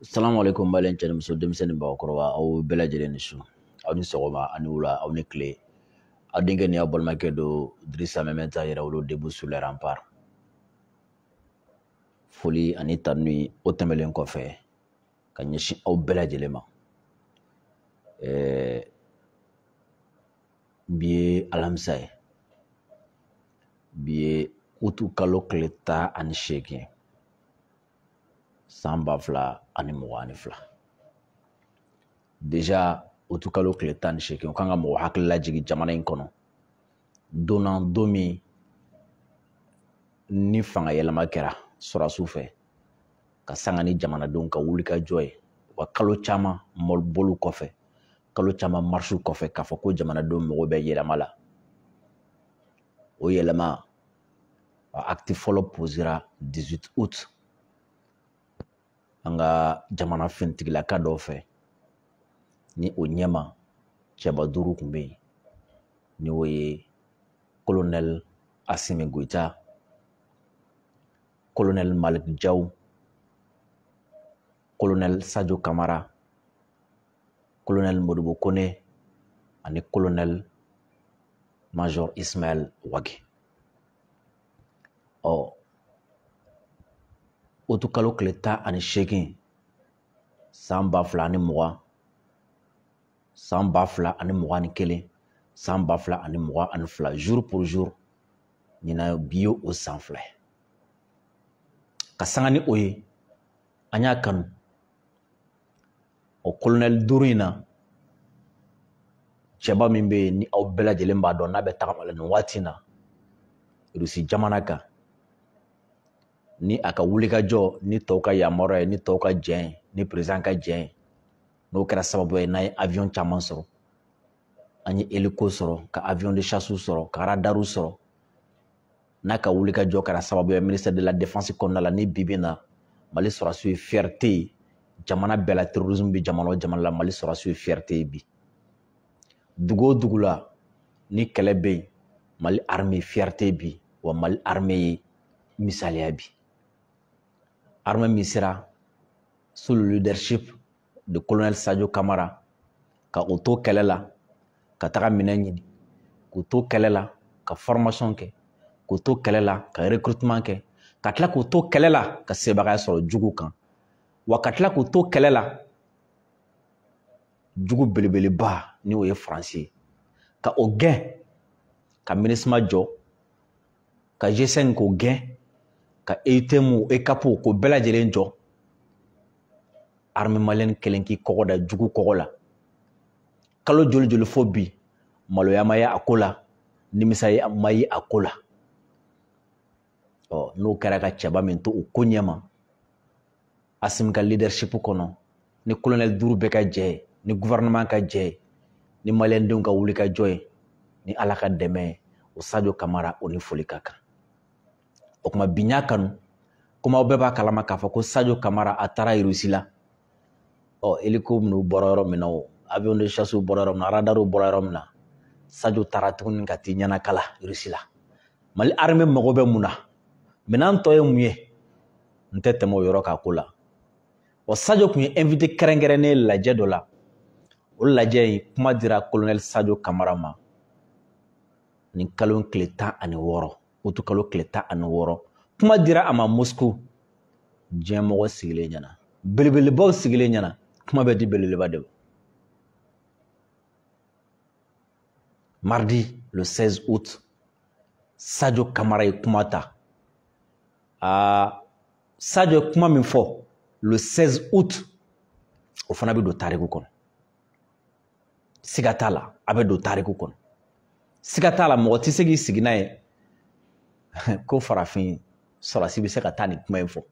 Salamu alaikum balen cɛ ni muso, denmisɛnnin ni mɔgɔkɔrɔba, aw bɛɛ lajɛlen ni su, aw ni sɔgɔma, aw ni wula, aw ni tile. Aw denkɛ ni aw balimakɛ don, Dirisa Mɛmɛnta Yɛrɛwolo, debout sur les remparts. Foli ani tanuni o tɛmɛlen kɔfɛ ka ɲɛsin aw bɛɛ lajɛlen ma. Bi ye alamisa ye, bi ye utu kalo tile 18, san 2022. Déjà utu kalo tile 18, o kan ka mɔgɔ hakili lajigin jamana in kɔnɔ don na, don min ni fanga yɛlɛma kɛra sɔrɔdasiw fɛ ka sanga ni jamanadenw ka wulikajɔ ye, u ka kalo caman boliw kɔfɛ, kalo caman marisiw kɔfɛ, k'a fɔ ko jamanadenw mago bɛ yɛlɛma la. O yɛlɛma acte fɔlɔ posera 18 août an ka jamana finitigilaka dɔw fɛ, ni o ɲɛma cɛba duuru tun bɛ yen, ni o ye colonel Assimi Goïta, colonel Malick Diaw, colonel Sadio Camara, colonel Modibo Kone ani colonel major Ismaël Wagué. Ɔ, utu kalo tile 18, san 2020, san 2021, san 2022, jour pour jour, ɲinan bi ye o san 2 ye. Ka sanga ni o ye, an y'a kanu o colonel duuru in na, cɛba min bɛ yen ni aw bɛɛ lajɛlen b'a dɔn n'a bɛ tagama la nin waati in na Rusi jamana kan, ni a ka wulikajɔ ni tɔw ka yamaruya ye, ni tɔw ka jɛn ye, ni président ka jɛn ye, n'o kɛra sababu ye n'an ye avion caman sɔrɔ, an ye hélico sɔrɔ, ka avion de chasse sɔrɔ, ka radar sɔrɔ, n'a ka wulikajɔ kɛra sababu ye ministère de la défense kɔnɔna la, ni bi bi in na Mali sɔrɔdasiw ye fierté ye jamana bɛɛ la. Terrorisme bɛ jamana o jamana la, Mali sɔrɔdasiw ye fierté ye bi. Dugu o dugu la ni kɛlɛ bɛ yen, Mali armée fierté bi, wa Mali armée ye misaliya bi. Armée min sera sous le leadership de colonel Sadio Camara, ka o to kɛlɛ la ka taga minɛn ɲini, k'u to kɛlɛ la ka formation kɛ, k'u to kɛlɛ la ka recrutement kɛ, ka tila k'u to kɛlɛ la ka sebagaya sɔrɔ jugu kan, wa ka tila k'u to kɛlɛ la jugu belebeleba ni o ye Faransi ye, ka o gɛn, ka MINUSMA jɔ, ka G5 k'o gɛn, ka EUTM, EUCAP k'o bɛɛ lajɛlen jɔ. Armée malienne kelen k'i kɔgɔ da jugu kɔgɔ la kalo joli joli fo bi, maloya ma ye a ko la, nimisa ma ye a ko la. Ɔ, n'o kɛra ka cɛba min to o ko ɲɛma, Assimi ka leadership kɔnɔ, ni colonel duuru bɛɛ ka jɛ ye, ni gouvernement ka jɛ ye, ni maliyɛndenw ka wuli ka jɔ ye, ni Ala ka dɛmɛ ye, o Sadio Camara, o ni foli ka kan. O kuma bi n y'a kanu, komi aw bɛɛ b'a kalama k'a fɔ ko Sadio Camara a taara Russie la. Ɔ, hélico minnu bɔra yɔrɔ min na, o avion de chasse bɔra yɔrɔ min na, radar bɔra yɔrɔ min na, Sadio taara tuguni ka t'i ɲɛnakala Russie la. Mali armée mago bɛ mun na? Minɛn tɔ ye mun ye? N tɛ tɛmɛ o yɔrɔ kan ko la. Wa Sadio tun ye invité kɛrɛnkɛrɛnnen lajɛ dɔ la. O lajɛ in, kuma dira colonel Sadio Camara ma nin kalo tile 16, utu kalo tile 16. Kuma dira a ma Moscou, diɲɛmɔgɔ sigilen ɲɛna, belebelebaw sigilen ɲɛna. Kuma bɛ di belebeleba de ma. Mardi le 16 août, Sadio Camara ye kuma ta. Aa, Sadio ye kuma min fɔ le 16 août, o fana bɛ don tariku kɔnɔ, siga t'a la, a bɛ don tariku kɔnɔ, siga t'a la. Mɔgɔ tɛ se k'i sigi n'a ye ko farafin sɔrɔdasi bɛ se ka taa nin kuma in fɔ.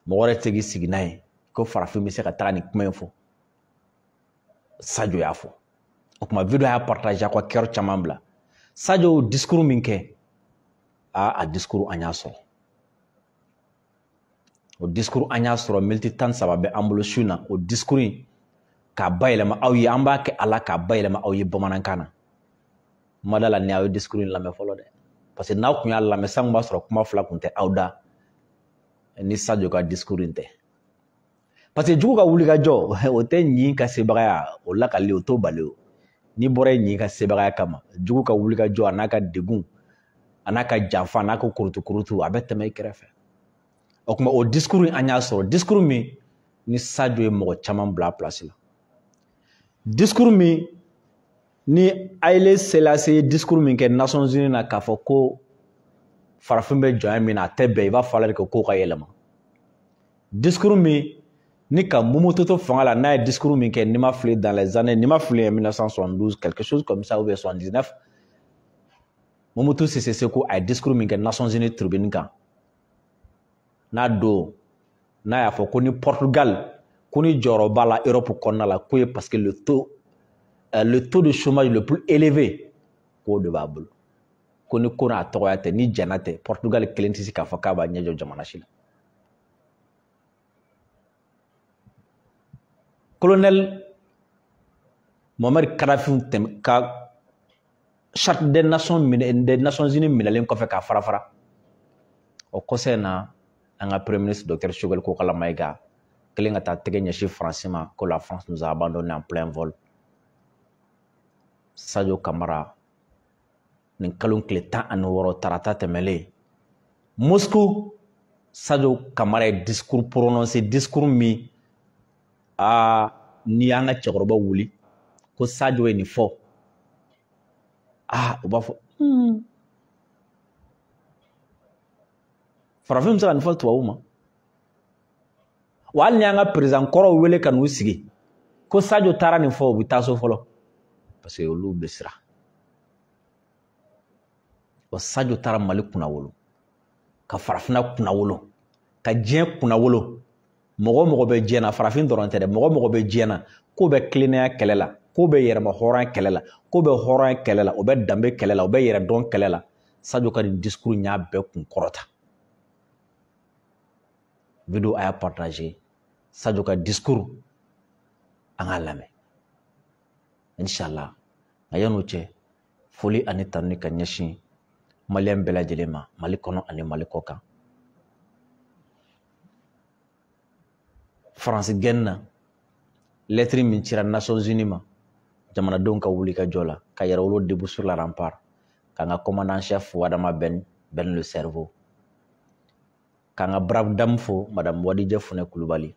Mɔgɔ wɛrɛ tɛ se k'i sigi n'a ye ko farafin bɛ se ka taa nin kuma in fɔ. Sadio y'a fɔ. O tuma vidéo y'a partage, a ka cœur caman bila. Sadio discours min kɛ, a discours an y'a sɔrɔ, o discours an y'a sɔrɔ, miniti 13 bɛ an bolo su in na. O discours in k'a bayɛlɛma aw ye, an b'a kɛ a la k'a bayɛlɛma aw ye bamanankan na. Ma da la ni aw ye discours in lamɛn fɔlɔ dɛ, parce que n'aw kun y'a lamɛn sisan, kun b'a sɔrɔ kuma fila kun tɛ aw da. Ni Sadio ka discours in tɛ. Parce que jugu ka wuli ka jɔ, o tɛ ɲin ka sebagaya, o lakali o t'o bali o. N'i bɔra yen ɲin ka sebagaya kama, jugu ka wuli ka jɔ a n'a ka degun, a n'a ka janfa, a n'a ka kurutu-kurutu, a bɛ tɛmɛ i kɛrɛfɛ. O tuma o discours in an y'a sɔrɔ, discours min ni Sadio ye mɔgɔ caman bila place la. Discours min ni Haïlé Sélassié ye discours min kɛ Nations Unies na k'a fɔ ko farafin bɛ jɔnya min na a tɛ bɛn, il va falloir que kow ka yɛlɛma. Discours min ni ka Mobutu to fanga la, n'a ye discours min kɛ, n'i ma fili dans les années, n'i ma fili 1972, quelque chose comme ça, ou bien 79, Mobutu Sese Seko a ye discours min kɛ Nations Unies tribune kan, n'a don n'a y'a fɔ ko ni Portugal ko ni jɔyɔrɔ b'a la Europe kɔnɔna la, k'o ye parce que le taux de chômage le plus élevé k'o de b'a bolo, ko ni ko n'a tɔgɔya tɛ, ni jɛnna tɛ, Portugal kelen tɛ se k'a fɔ k'a b'a ɲɛ jɔ jamana si la. Colonel Mohamed Kadhafi tɛmɛ ka charte des nations minɛ, des Nations Unies minɛlen kɔfɛ k'a fara fara, o kɔsɛ in na an ka premier ministre docteur Choguel Kokalla Maïga kelen ka taa tɛgɛ ɲɛsin Faransi ma ko la France nous a abandonné en plein vol. Sadio Camara nin kalo tile 16 tarata tɛmɛlen Moscou, Sadio Camara ye discours prononcé, discours min aa n'i y'an ka cɛkɔrɔbaw wuli ko Sadio ye nin fɔ, aa u b'a fɔ farafin bɛ se ka nin fɔ tubabuw ma. Wa hali ni y'an ka président kɔrɔw wele ka n'u sigi ko Sadio taara nin fɔ, u bɛ taa so fɔlɔ parce que olu bɛ siran. Wa Sadio taara Mali kunnawolo, ka farafinna kunnawolo, ka diɲɛ kunnawolo. Mɔgɔ o mɔgɔ bɛ diɲɛ na, farafin dɔrɔn tɛ dɛ, mɔgɔ o mɔgɔ bɛ diɲɛ na k'o bɛ tilennenya kɛlɛ la, k'o bɛ yɛrɛma hɔrɔnya kɛlɛ la, k'o bɛ hɔrɔnya kɛlɛ la, o bɛ danbe kɛlɛ la, o bɛ yɛrɛdɔn kɛlɛ la, Sadio ka nin discours in y'a bɛɛ kun kɔrɔta. Vidéo a y'a partagé, Sadio ka discours an k'a lamɛn inshallah. Nka yan'o cɛ, foli ani tanuni ka ɲɛsin maliyɛn bɛɛ lajɛlen ma, Mali kɔnɔ ani Mali kɔ kan. Faransi gɛnni na, lettre min cira Nations Unies ma, jamanadenw ka wuli ka jɔ la, ka yɛrɛwolo debout sur la rempart, k'an ka commandant chef Wadama Ben, Ben le cerveau, k'an ka brave dame fo madame Wadijɛ Funɛ Kulubali,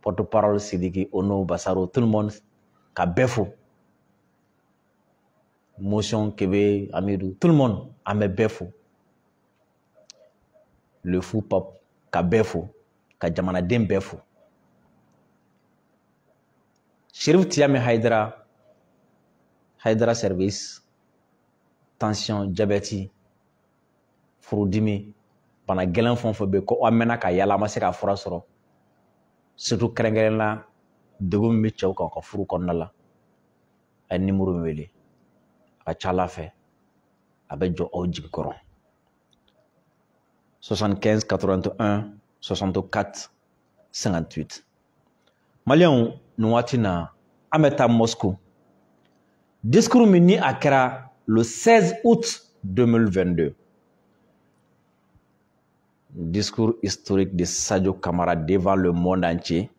porte-parole Sidiki Ono Basaro, tout le monde ka bɛɛ fo, Motion Kebe Amidou, tout le monde an bɛ bɛɛ fo, le fou pap ka bɛɛ fo, ka jamanaden bɛɛ fo. Chérif Tiame Haidara, Haidara service, tension, diabète, furudimi, bana gɛlɛn fɛn o fɛn bɛ yen ko an mɛnna ka yala an ma se ka fura sɔrɔ, surtout kɛrɛnkɛrɛnnen la degun min bɛ cɛw kan u ka furu kɔnɔna la, a ye nimoro min wele, a ka ca Ala fɛ a bɛ jɔ aw jigi kɔrɔ. 75 81 64 58. Maliyɛnw, nin waati na an bɛ taa Moscou. Discours min ni a kɛra le 16 août 2022. Discours historique de Sadio Camara devant le monde entier.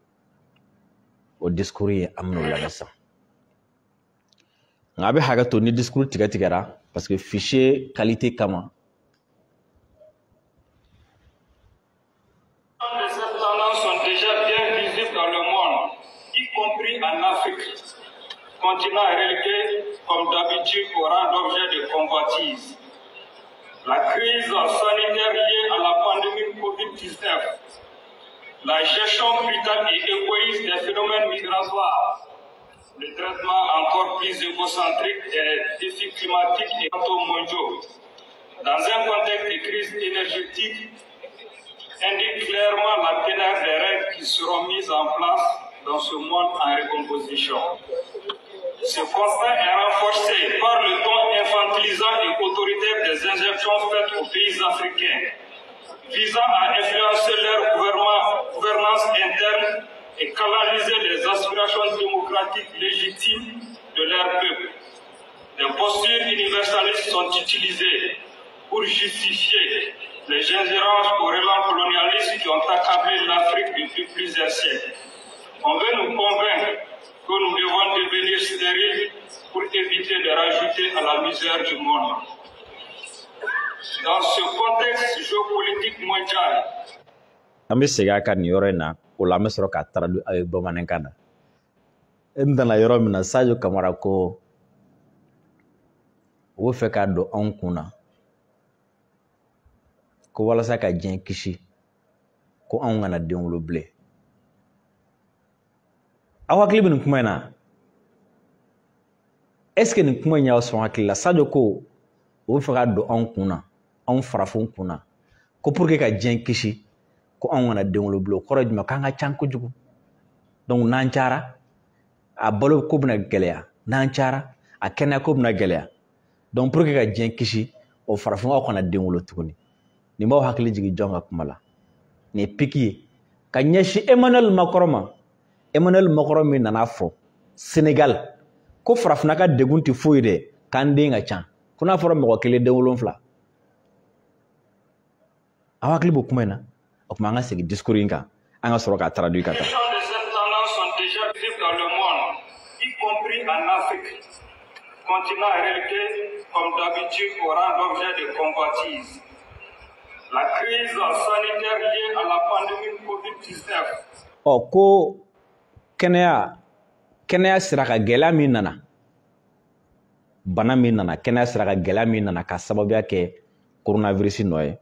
O discours ye an bɛn'o lamɛn sisan. Nka a bɛ hakɛ to ni discours tigɛ tigɛra parce que fichier qualité kama. Ces tendances sont déjà bien visibles dans le monde, y compris en Afrique, continent relégué comme d'habitude au rang d'objet de convoitise. La crise sanitaire liée à la pandémie Covid-19, la gestion brutale et égoïste des phénomènes migratoires, le traitement encore plus égocentrique des défis climatiques et mondiaux, dans un contexte de crise énergétique, indique clairement la teneur des règles qui seront mises en place dans ce monde en recomposition. Ce constat est renforcé par le ton infantilisant et autoritaire des injections faites aux pays africains, visant à influencer leur gouvernance interne et canaliser les aspirations démocratiques légitimes de leur peuple. Des postures universalistes sont utilisées pour justifier les ingérences au relent colonialiste qui ont accablé l'Afrique depuis plusieurs siècles. On veut nous convaincre que nous devons devenir stériles pour éviter de rajouter à la misère du monde. Dans ce contexte géopolitique mondial, an bɛ segin a kan nin yɔrɔ in na, o la an bɛ sɔrɔ k'a traduit aw ye bamanankan na. N nana yɔrɔ min na, Sadio Kamara ko u bɛ fɛ k'a don anw kun na ko walasa ka diɲɛ kisi, ko anw kana den wolo bilen. Aw hakili bɛ nin kuma in na? Est ce que nin kuma in y'aw sɔn hakili la? Sadio ko u bɛ fɛ k'a don anw kun na, anw farafinw kun na, ko pour que ka diɲɛ kisi, ko anw kana den wolo bilen. O kɔrɔ ye jumɛn? K'an ka ca kojugu. Donc n'an cayara, a balo ko bɛna gɛlɛya, n'an cayara, a kɛnɛya ko bɛna gɛlɛya. Donc pour que ka diɲɛ kisi, o farafinw aw kana den wolo tuguni. Nin b'aw hakili jigin jɔn ka kuma la? Nin ye pique ye ka ɲɛsin Emmanuel Macron ma. Emmanuel Macron min nana fɔ Sénégal ko farafinna ka degun tɛ foyi dɛ, k'an den ka ca, ko n'a fɔra mɔgɔ kelen den 7. Aw hakili b'o kuma in na? O tuma an ka segin discours in kan, an ka sɔrɔ k'a traduit ka taa. Les de cette tendance sont déjà visibles dans le monde, y compris en Afrique, continent relégué comme d'habitude au rang d'objet de convoitise. La crise sanitaire liée à la pandémie Covid-19. Ɔ, ko kɛnɛya sira ka gɛlɛya min nana, bana min nana, kɛnɛya sira ka gɛlɛya min nana ka sababuya kɛ coronavirus nɔ ye.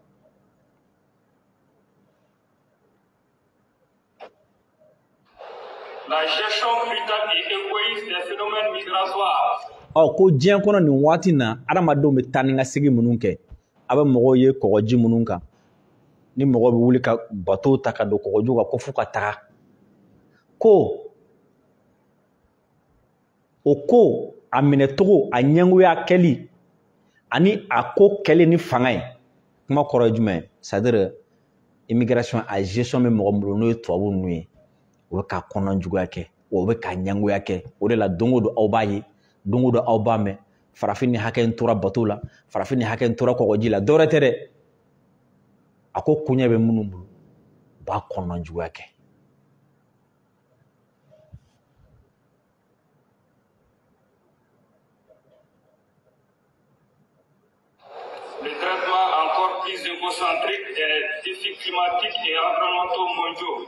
La gestion brutale et égoïste des phénomènes migratoires. Ɔ, ko diɲɛ kɔnɔ nin waati na, adamadenw bɛ taa ni ka segin minnu kɛ, a bɛ mɔgɔw ye kɔgɔji minnu kan, ni mɔgɔ bɛ wuli ka bateau ta ka don kɔgɔjiw kan ko f'u ka taga, ko o ko a minɛcogo, a ɲɛngoya kɛli ani a ko kɛli ni fanga ye. Kuma kɔrɔ ye jumɛn ye? C'est à dire immigration a gestion bɛ mɔgɔ min bolo, n'o ye tubabu ninnu ye, u bɛ ka kɔnɔ juguya kɛ, wa u bɛ ka ɲɛngoya kɛ. O de la don o don aw b'a ye, don o don aw b'a mɛn, farafin ni hakɛ in tora bateau la, farafin ni hakɛ in tora kɔgɔji la. Dɔwɛrɛ tɛ dɛ, a ko koɲɛ bɛ minnu bolo, u b'a kɔnɔ juguya kɛ. Le traitement encore plus égocentrique des défis climatiques et environnementaux mondiaux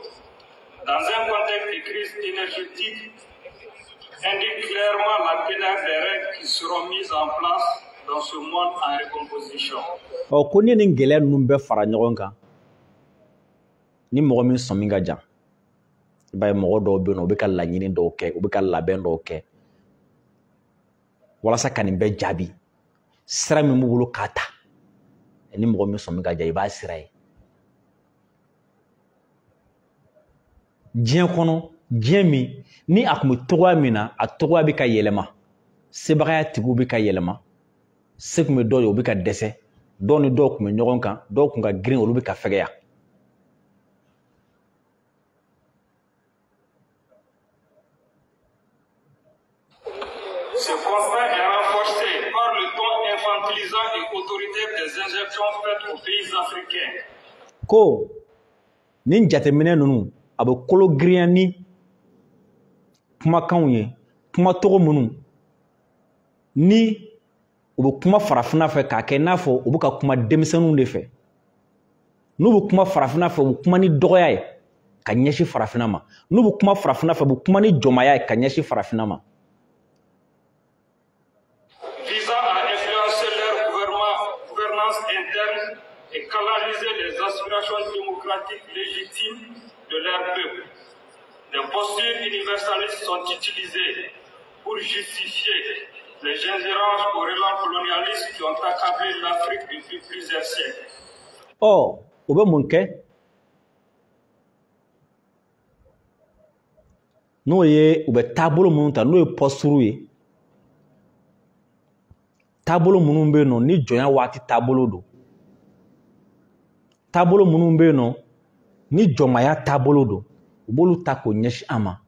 dans un contexte de crise énergétique indique clairement la teneur des règles qui seront mises en place dans ce monde en recomposition. Ɔ, ko ni nin gɛlɛya ninnu bɛɛ fara ɲɔgɔn kan, ni mɔgɔ min sɔmi ka jan, i b'a ye mɔgɔ dɔw bɛ yen nɔ, u bɛ ka laɲini dɔw kɛ, u bɛ ka labɛn dɔw kɛ walasa ka nin bɛɛ jaabi. Sira min b'u bolo k'a ta, ni mɔgɔ min sɔmi ka jan, i b'a sira ye. Diɲɛ kɔnɔ, diɲɛ min ni a tun bɛ togoya min na, a togoya bɛ ka yɛlɛma, sebagaya tigiw bɛ ka yɛlɛma, se tun bɛ dɔw ye, u bɛ ka dɛsɛ, dɔw ni dɔw tun bɛ ɲɔgɔn kan, dɔw tun ka girin, olu bɛ ka fɛgɛya. Ce constat est renforcé par le ton infantilisant et autoritaire des injections faites aux pays africains. Ko nin jateminɛ ninnu, a bɛ kolo girinya ni kumakanw ye, kumacogo minnu ni u bɛ kuma farafinna fɛ k'a kɛ i n'a fɔ u bɛ ka kuma denmisɛnninw de fɛ. N'u bɛ kuma farafinna fɛ, u bɛ kuma ni dɔgɔya ye ka ɲɛsin farafinna ma. N'u bɛ kuma farafinna fɛ, u bɛ kuma ni jɔnmaya ye ka ɲɛsin farafinna ma. Visant à influencer leur gouvernance interne et canaliser les aspirations démocratiques légitimes de leur peuple. Des postures universalistes sont utilisées pour justifier les ingérences au relent colonialiste qui ont accablé l'Afrique depuis plusieurs siècles. Ɔ, u bɛ mun kɛ? N'o ye u bɛ taabolo minnu ta, n'o ye posture ye, taabolo minnu bɛ yen nɔ ni jɔnya waati taabolo don, taabolo minnu bɛ yen nɔ ni jɔnmaya taabolo don, u b'olu ta k'o ɲɛsin an ma.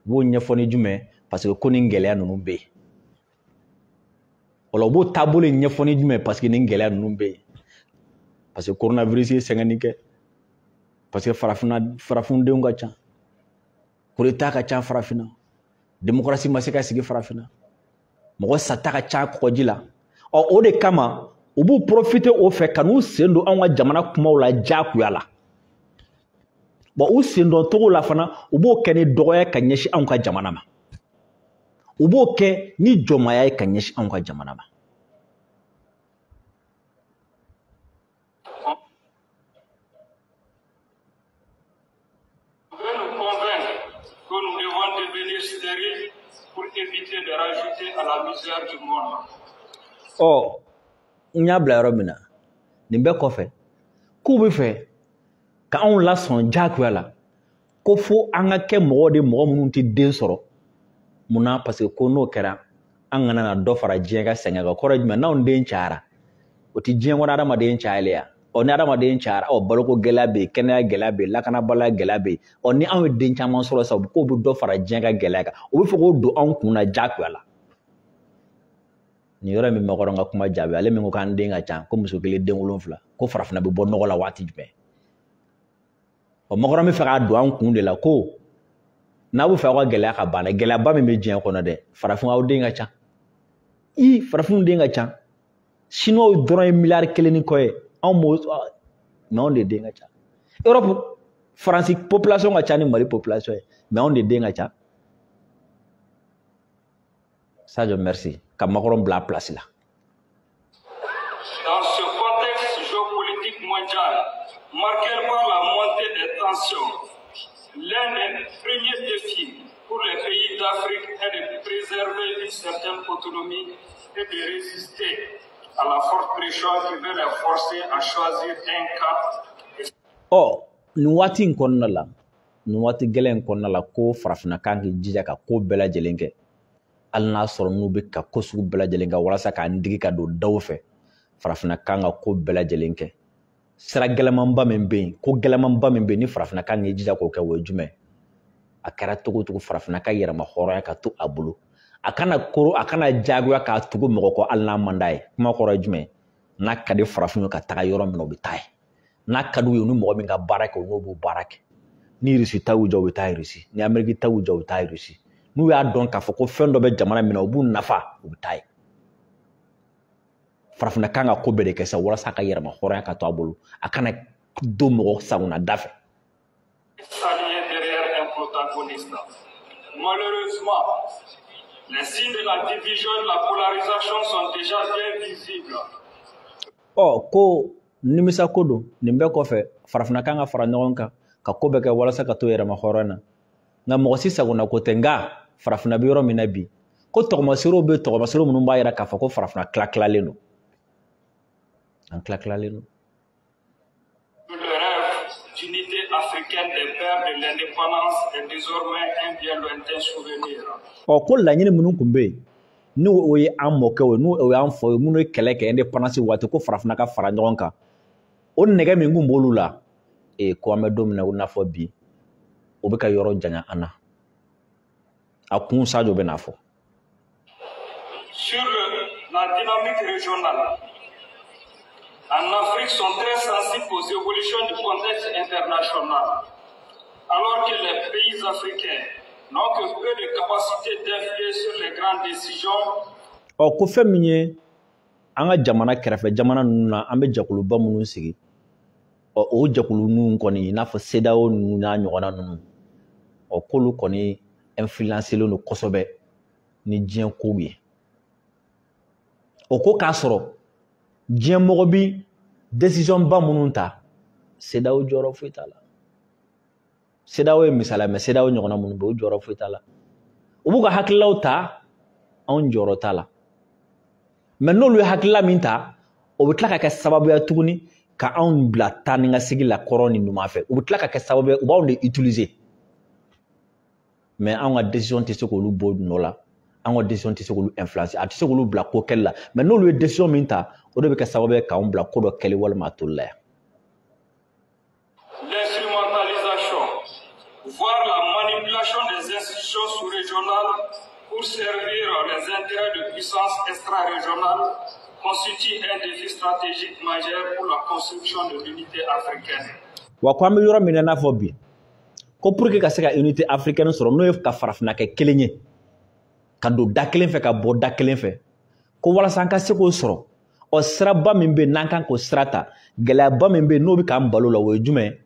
U b'o ɲɛfɔ ni jumɛn? Parce que ko nin gɛlɛya ninnu bɛ yen. O la u b'o taabolo in ɲɛfɔ ni jumɛn? Parce que nin gɛlɛya ninnu bɛ yen. Parce que coronavirus ye sɛgɛnni kɛ, parce que farafinna farafindenw ka ca, coup d'état ka ca farafinna, démocratie ma se ka sigi farafinna, mɔgɔ sata ka ca kɔgɔji la. Ɔ o de kama u b'u profiter o fɛ ka n'u sen don anw ka jamana kumaw la diyagoya la. Bon, u sen don cogo la fana, u b'o kɛ ni dɔgɔya ka ɲɛsin anw ka jamana ma, u b'o kɛ ni jɔnmaya ye ka ɲɛsin anw ka jamana ma. On veut nous convaincre que nous devons devenir stériles pour éviter de rajouter à la misère du monde. Ɔ n y'a bila yɔrɔ min na, nin bɛɛ kɔfɛ, k'u bɛ fɛ ka anw lasɔn diyagoya la ko fo an ka kɛ mɔgɔw de, mɔgɔ minnu tɛ den sɔrɔ. Mun na? Parce que ko n'o kɛra, an kana na dɔ fara diɲɛ ka sɛgɛn kan. Kɔrɔ ye jumɛn? N'anw den cayara, o tɛ diɲɛ kɔnɔ adamaden cayalen ya. Ɔ ni adamaden cayara, ɔ baloko gɛlɛya bɛ yen, kɛnɛya gɛlɛya bɛ yen, lakanabaliya gɛlɛya bɛ yen. Ɔ ni anw ye den caman sɔrɔ sisan, k'o bɛ dɔ fara diɲɛ ka gɛlɛya kan. O bɛ fɛ k'o don anw kun na diyagoya la. Nin yɔrɔ in bɛ Macron ka kuma jaabi, ale min ko k'an den ka ca, ko muso kelen den 7, ko farafinna bɛ bɔ nɔgɔ la waati jumɛn? Ɔ Macron bɛ fɛ k'a don an kun de la ko n'a bɛ fɛ aw ka gɛlɛya ka ban dɛ, gɛlɛyaba min bɛ diɲɛ kɔnɔ dɛ, farafin aw den ka ca. I farafinw den ka ca, Chinois dɔrɔn ye miliyari 1 ni kɔ ye, anw m'o, mais anw de den ka ca. Europe, Faransi population ka ca ni Mali population ye, mais anw de den ka ca. Sadio, merci ka Macron bila a place la. Dans ce contexte géopolitique mondial, marqué par la montée des tensions, l'un des premiers défis pour les pays d'Afrique est de préserver une certaine autonomie et de résister à la forte pression qui veut les forcer à choisir un camp. Ɔ nin waati in kɔnɔna la, nin waati gɛlɛn in kɔnɔna la, ko farafinna kan k'i jija ka ko bɛɛ lajɛlen kɛ, hali n'a sɔrɔ n'u bɛ ka ko sugu bɛɛ lajɛlen kɛ walasa k'an digi ka don daw fɛ. Farafinna kan ka ko bɛɛ lajɛlen kɛ. Sira gɛlɛmanba min bɛ yen, ko gɛlɛmanba min bɛ yen ni farafinna kan k'i jija k'o kɛ, o ye jumɛn? A kɛra cogo o cogo, farafinna ka yɛrɛma hɔrɔnya ka to a bolo, a kana koro, a kana jagoya k'a tugu mɔgɔ kɔ hali n'a man d'a ye. Kuma kɔrɔ ye jumɛn? N'a ka di farafin ye ka taga yɔrɔ min na, u bɛ taa yen. N'a ka d'u ye, u ni mɔgɔ min ka baara kɛ, u n'o b'o baara kɛ. Ni Irisi ta y'u jɔ, u bɛ taa Irisi. Ni Ameriki ta y'u jɔ, u bɛ taa Irisi. N'u y'a dɔn k'a fɔ ko fɛn dɔ bɛ jamana min na, u b'u nafa, u bɛ taa yen. Farafinna kan ka ko bɛɛ de kɛ sa walasa a ka yɛrɛma hɔrɔnya ka to a bolo, a kana don mɔgɔ sagona da fɛ. S'aligner derrière un protagoniste. Malheureusement, les signes de la division et de la polarisation sont déjà bien visibles. Ɔ ko nimisa ko don. Nin bɛɛ kɔfɛ, farafinna kan ka fara ɲɔgɔn kan ka ko bɛɛ kɛ walasa ka to yɛrɛma hɔrɔn na, nka mɔgɔ si sagona ko tɛ. Nka farafinna bɛ yɔrɔ min na bi, ko tɔgɔmaserew bɛ, tɔgɔmaserew minnu b'a yira k'a fɔ ko farafinna tila tilalen don, an tila tilalen don. Le rêve d'unité africaine des pères de l'indépendance est désormais un bien lointain souvenir. Ɔ ko laɲini minnu tun bɛ yen, n'o o ye an mɔkɛw ye, n'o o y'an faw ye, minnu ye kɛlɛ kɛ indépendance waati, ko farafinna ka fara ɲɔgɔn kan, o nɛgɛ min kun b'olu la, ee ko an bɛ don min na, i n'a fɔ bi, o bɛ ka yɔrɔ janya an na. A kun, Sadio bɛ n'a fɔ. Sur la dynamique régionale, en Afrique sont très sensibles aux évolutions du contexte international, alors que les pays africains n'ont que peu de capacité d'influer sur les grandes décisions. Ɔ ko fɛn min ye an ka jamana kɛrɛfɛ jamana ninnu na, an bɛ jɛkuluba minnu sigi, ɔ o jɛkulu ninnu kɔni, i n'a fɔ CEDEAO ninnu n'a ɲɔgɔnna ninnu, ɔ k'olu kɔni influencelen don kosɛbɛ ni diɲɛ kow ye. O ko k'a sɔrɔ diɲɛ mɔgɔ bi décision ba minnu ta, CEDEAO jɔyɔrɔ foyi t'a la. CEDEAO ye misaliya, mais CEDEAO ɲɔgɔnna minnu bɛ yen, o jɔyɔrɔ foyi t'a la. U b'u ka hakililaw ta, anw jɔyɔrɔ t'a la. Mais n'olu ye hakilila min ta, o bɛ tila ka kɛ sababuya tuguni ka anw bila taa ni ka segin la kɔrɔ ni numan fɛ. U bɛ tila ka kɛ sababu ye, u b'anw de utiliser. Mais anw ka décision tɛ se k'olu bɔ nɔ la, anw ka décision tɛ se k'olu influencer, a tɛ se k'olu bila ko kɛli la. Mais n'olu ye décision min ta, o de bɛ kɛ sababu ye k'anw bila ko dɔ kɛli walima a toli la yan. L'instrumentalisation, voire la manipulation des institutions sous-régionales pour servir les intérêts de puissances extra-régionales constitue un défi stratégique majeur pour la construction de l'unité africaine. Wa ko an bɛ yɔrɔ min na i n'a fɔ bi, ko pour que ka se ka unité africaine sɔrɔ, n'o ye ka farafinna kɛ kelen ye, ka don da kelen fɛ ka bɔ da kelen fɛ, ko walasa an ka se k'o sɔrɔ, ɔ siraba min bɛ yen n'an kan k'o sira ta, gɛlɛyaba min bɛ yen n'o bɛ k'an balo la, o ye jumɛn ye?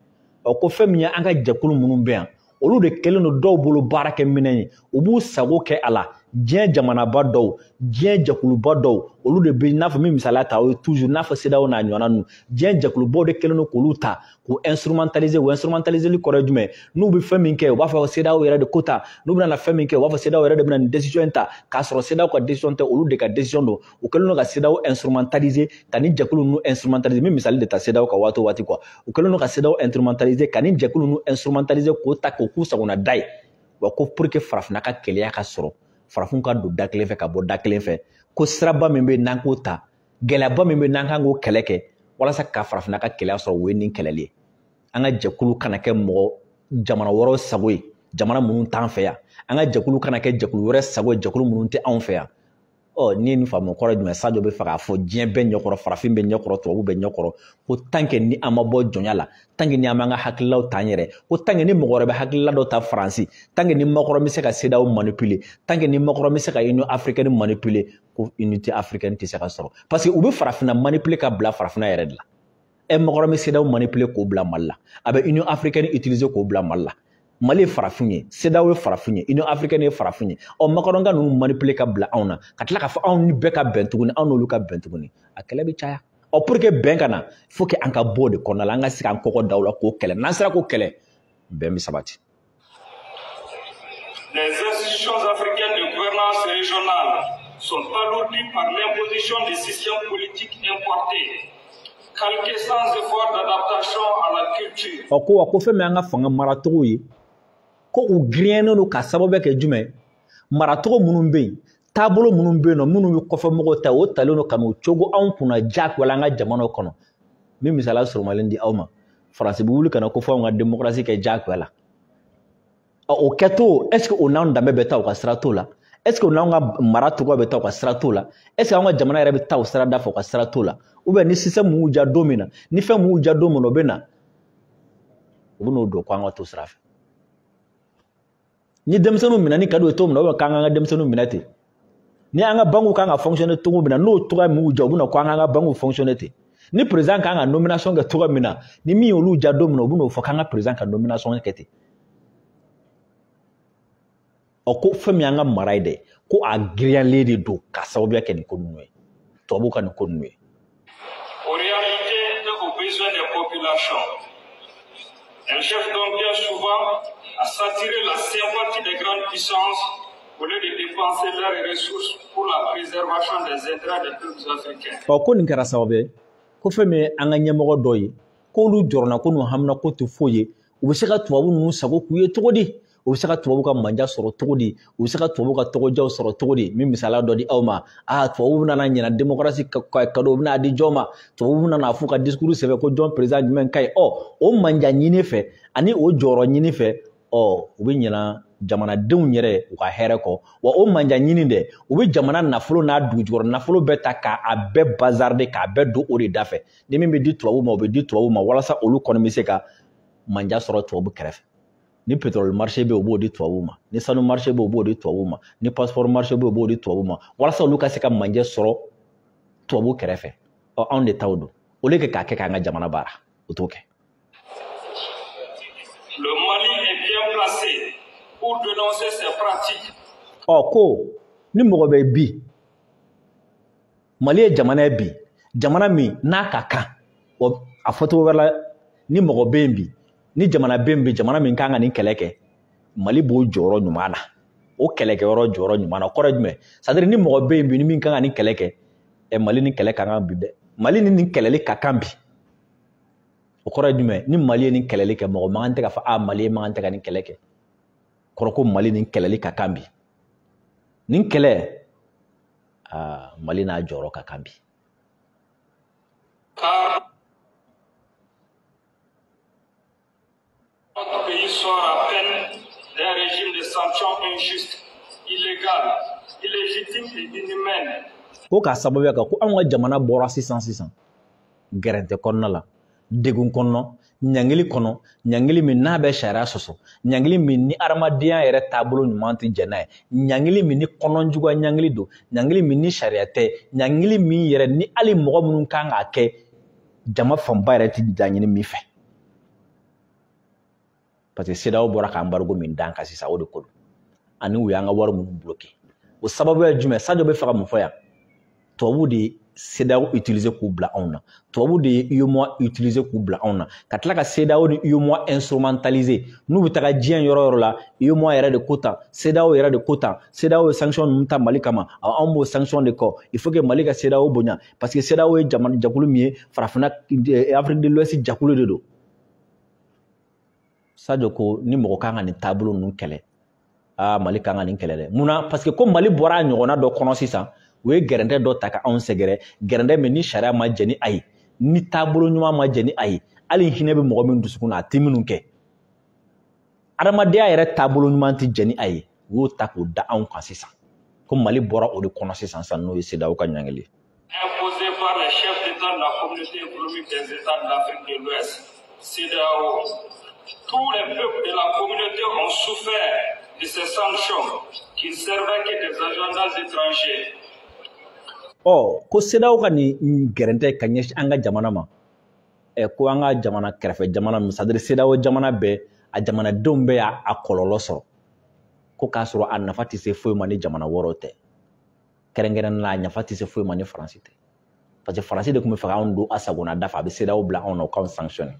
Ɔ ko fɛn min ye an ka jɛkulu minnu bɛ yan, olu de kɛlen don dɔw bolo baara kɛ minɛn ye, u b'u sago kɛ a la. Diɲɛ jamanaba dɔw, diɲɛ jɛkuluba dɔw, olu de bɛ i n'a fɔ min misaliya ta, o ye toujours n'a fɔ CEDEAO n'a ɲɔgɔnna ninnu. Diɲɛ jɛkulubaw de kɛlen don k'olu ta k'u instrumentaliser. O instrumentaliseli kɔrɔ ye jumɛn? N'u bɛ fɛn min kɛ, u b'a fɔ CEDEAO yɛrɛ de ko ta. N'u bɛna fɛn min kɛ, u b'a fɔ CEDEAO yɛrɛ de bɛna nin décision in ta, k'a sɔrɔ CEDEAO ka décision tɛ, olu de ka décision don. U kɛlen don ka CEDEAO instrumentaliser, ka nin jɛkulu ninnu instrumentaliser. N bɛ misali de ta CEDEAO ka waati o waati quoi. U kɛlen don ka CEDEAO instrumentaliser, ka nin jɛkulu ninnu instrumentaliser k'o ta k'o k'u sagona da ye. Wa ko pour que farafinna ka keleya ka sɔrɔ, farafin ka don da kelen fɛ ka bɔ da kelen fɛ, ko siraba min bɛ yen n'an k'o ta, gɛlɛyaba min bɛ yen n'an kan k'o kɛlɛ kɛ walasa ka farafinna ka keleya sɔrɔ, o ye nin kɛlɛli ye. An ka jɛkulu kana kɛ mɔgɔ jamana wɛrɛw sago ye, jamana minnu t'an fɛ yan. An ka jɛkulu kana kɛ jɛkulu wɛrɛ sago ye, jɛkulu minnu tɛ anw fɛ yan. Ɔ n'i ye nin faamu, kɔrɔ ye jumɛn? Sadio bɛ fɛ k'a fɔ diɲɛ bɛɛ ɲɛkɔrɔ, farafin bɛɛ ɲɛkɔrɔ, tubabu bɛɛ ɲɛkɔrɔ, ko tant que ni an ma bɔ jɔnya la, tant que ni an m'an ka hakililaw ta an yɛrɛ, ko tant que ni mɔgɔ wɛrɛ bɛ hakilila dɔ ta Faransi, tant que ni Macron bɛ se ka CEDEAO manipuler, tant que ni Macron bɛ se ka Union africaine manipuler, ko unité africaine tɛ se ka sɔrɔ. Parce que u bɛ farafinna manipuler ka bila farafinna yɛrɛ de la. Ɛ Macron bɛ CEDEAO manipuler k'o bila Mali la, a bɛ Union africaine utiliser k'o bila Mali la. Mali ye farafin ye, CEDEAO ye farafin ye, Union africaine ye farafin ye. Ɔ Macron ka ninnu manipuler ka bila anw na, ka tila k'a fɔ anw ni bɛɛ ka bɛn tuguni, anw n'olu ka bɛn tuguni, a kɛlɛ bɛ caya. Ɔ pour que bɛn ka na, faut que an ka bɔ o de kɔnɔna la, an ka se k'an kɔkɔ da o la k'o kɛlɛ. N'an sera k'o kɛlɛ, bɛn bɛ sabati. Les institutions africaines de gouvernance régionale sont alourdies par l'imposition des systèmes politiques importés, calqués sans effort d'adaptation à la culture. Ɔ ko wa ko fɛn min y'an ka fanga maracogo ye, ko u girinyalen don ka sababu kɛ jumɛn? Maracogo minnu bɛ yen, taabolo minnu bɛ yen nɔ, minnu bɛ kɔfɛmɔgɔw ta, o talen don ka n'o cogo anw kunna diyagoya an ka jamanaw kɔnɔ. N bɛ misaliya surunmalen di aw ma. Faransi bɛ wuli ka na ko fɔ anw ka démocratie kɛ diyagoya la. Ɔ o kɛtɔ, est ce que o n'anw danbe bɛ taa u ka sira t'o la? Est ce que o n'anw ka mara cogoya bɛ taa u ka sira t'o la? Est ce que anw ka jamana yɛrɛ bɛ taa o sira da fɛ u ka sira t'o la? Ou bien ni système mun y'u diya don min na, ni fɛn mun y'u diya don min na, o bɛ na, u bɛ n'o don ko an ka t'o sira fɛ. Ni denmisɛnninw minɛ ni ka d'u ye cogo min na, ou bien k'an k'an ka denmisɛnninw minɛ ten. Ni an ka banques kan ka fonctionner cogo min na, n'o cogoya min y'u diya, u bɛ na ko an k'an ka banques fonctionner ten. Ni président kan ka nomination kɛ cogo min na, ni min y'olu diya don min na, u bɛ n'o fɔ k'an ka président ka nomination kɛ ten. Ɔ ko fɛn min y'an ka mara ye dɛ, ko a girinyalen de don k'a sababuya kɛ nin ko ninnu ye, tubabuw ka nin ko ninnu ye. Aux réalités et aux besoins des populations. Elle cherche donc bien souvent à s'attirer la sympathie des grandes puissances au lieu de dépenser leurs ressources pour la préservation des intérêts des peuples africains. Ɔ ko nin kɛra sababu ye, ko fɛn min ye an ka ɲɛmɔgɔ dɔ ye, k'olu jɔrɔna ko n'u hamina ko tɛ foyi ye, u bɛ se ka tubabu ninnu sago k'u ye cogo di? U bɛ se ka tubabu ka manja sɔrɔ cogo di? U bɛ se ka tubabu ka tɔgɔjaw sɔrɔ cogo di? N bɛ misaliya dɔ di aw ma. Aa tubabu bɛna ɲina démocratie cadeau, u bɛna di jɔn ma? Tubabu bɛna n'a f'u ka discours sɛbɛn ko jɔn président jumɛn ka ɲi. Ɔ o manja ɲini fɛ ani o jɔyɔrɔ ɲini fɛ, ɔ u bɛ ɲina jamanadenw yɛrɛ u ka hɛrɛ kɔ. Wa o manja ɲini dɛ, u bɛ jamana nafolo n'a dugujukɔrɔ nafolo bɛɛ ta k'a bɛɛ bazarder, k'a bɛɛ don o de da fɛ. Ni min bɛ di tubabu ma, o bɛ di tubabu ma walasa olu kɔni bɛ se ka manja sɔrɔ tubabu kɛrɛfɛ. Ni pétrole marché bɛ yen, u b'o di tubabu ma. Ni sanu marché bɛ yen, u b'o di tubabu ma. Ni passeport marché bɛ yen, u b'o di tubabu ma, walasa olu ka se ka manje sɔrɔ tubabu kɛrɛfɛ. Ɔ anw de taw don, au lieu que k'a kɛ k'an ka jamana baara, o t'o kɛ. Le Mali est bien placé pour dénoncer ces pratiques. Ɔ ko ni mɔgɔ bɛ bi, Mali ye jamana ye bi, jamana min n'a ka kan, a fɔcogo wɛrɛ la, ni mɔgɔ bɛ yen bi, ni jamana bɛ yen bi, jamana min kan ka nin kɛlɛ kɛ, Mali b'o jɔyɔrɔ ɲuman na, o kɛlɛkɛyɔrɔ jɔyɔrɔ ɲuman na. O kɔrɔ ye jumɛn? C'est à dire ni mɔgɔ bɛ yen bi ni min kan ka nin kɛlɛ kɛ, ɛ Mali ni kɛlɛ ka kan bi dɛ, Mali ni nin kɛlɛli ka kan bi. O kɔrɔ ye jumɛn? Ni Mali ye nin kɛlɛli kɛ, mɔgɔ man kan tɛ k'a fɔ a Mali man kan tɛ ka nin kɛlɛ kɛ. Kɔrɔ ko Mali ni kɛlɛli ka kan bi. Nin kɛlɛ, aa Mali n'a jɔyɔrɔ ka kan bi. Notre pays sort à peine d'un régime de sanctions injustes, illégales, illégitimes et inhumaines. Ko k'a sababuya kɛ ko anw ka jamana bɔra sisan sisan gɛrɛntɛ kɔnɔna la, degun kɔnɔ, ɲangili kɔnɔ, ɲangili min n'a bɛ sariya sɔsɔ, ɲangili min ni adamadenya yɛrɛ taabolo ɲuman tɛ jɛn n'a ye, ɲangili min ni kɔnɔjuguya ɲangili don, ɲangili min ni sariya tɛ, ɲangili min yɛrɛ ni hali mɔgɔ minnu kan k'a kɛ jama fanba yɛrɛ tɛ laɲini min fɛ. Parce que CEDEAO bɔra ka embargo min d'an kan sisan, o de ko don, ani u y'an ka wari minnu bloqué. O sababu ye jumɛn? Sadio bɛ fɛ ka mun fɔ yan? Tubabu de ye CEDEAO utiliser k'u bila anw na, tubabu de ye UEMOA utiliser k'u bila anw na, ka tila ka CEDEAO ni UEMOA instrumentaliser. N'u bɛ taga diɲɛ yɔrɔ yɔrɔ la, UEMOA yɛrɛ de ko tan, CEDEAO yɛrɛ de ko tan, CEDEAO ye sanction ninnu ta Mali kama, anw b'o sanction de kɔ. Il faut que Mali ka CEDEAO bonya, parce que CEDEAO ye jamana jɛkulu min ye, farafinna Afrique de l'Ouest jɛkulu de don. Sadio ko ni mɔgɔ kan ka nin taabolo ninnu kɛlɛ, aa Mali kan ka nin kɛlɛ dɛ. Munna? Parce que ko Mali bɔra a ɲɔgɔnna dɔ kɔnɔ sisan, u ye gɛrɛntɛ dɔ ta ka anw sɛgɛrɛ, gɛrɛntɛ min ni sariya ma jɛn ni a ye, ni taabolo ɲuman ma jɛn ni a ye, hali hinɛ bɛ mɔgɔ min dusukun na a tɛ minnu kɛ, adamadenya yɛrɛ taabolo ɲuman tɛ jɛn ni a ye, u y'o ta k'o da anw kan sisan. Ko Mali bɔra o de kɔnɔ sisan sisan, n'o ye CEDEAO ka ɲangili. Imposé par les chefs d'État de la Communauté économique des États de l'Afrique de l'Ouest, CEDEAO. Tous les peuples de la communauté ont souffert de ces sanctions qui ne servaient que des agendas étrangers. Ɔ ko CEDEAO ka nin gɛrɛntɛ ka ɲɛsin an ka jamana ma, ko an ka jamana kɛrɛfɛ jamana ninnu, c'est à dire CEDEAO jamana bɛɛ, a jamanadenw bɛɛ y'a kɔlɔlɔ sɔrɔ, ko k'a sɔrɔ a nafa tɛ se foyi ma ni jamana wɛrɛw tɛ, kɛrɛnkɛrɛnnenya la a nafa tɛ se foyi ma ni Faransi tɛ, parce que Faransi de tun bɛ fɛ k'anw don a sagona da fɛ, a bɛ CEDEAO bila anw na u k'anw sanctionner.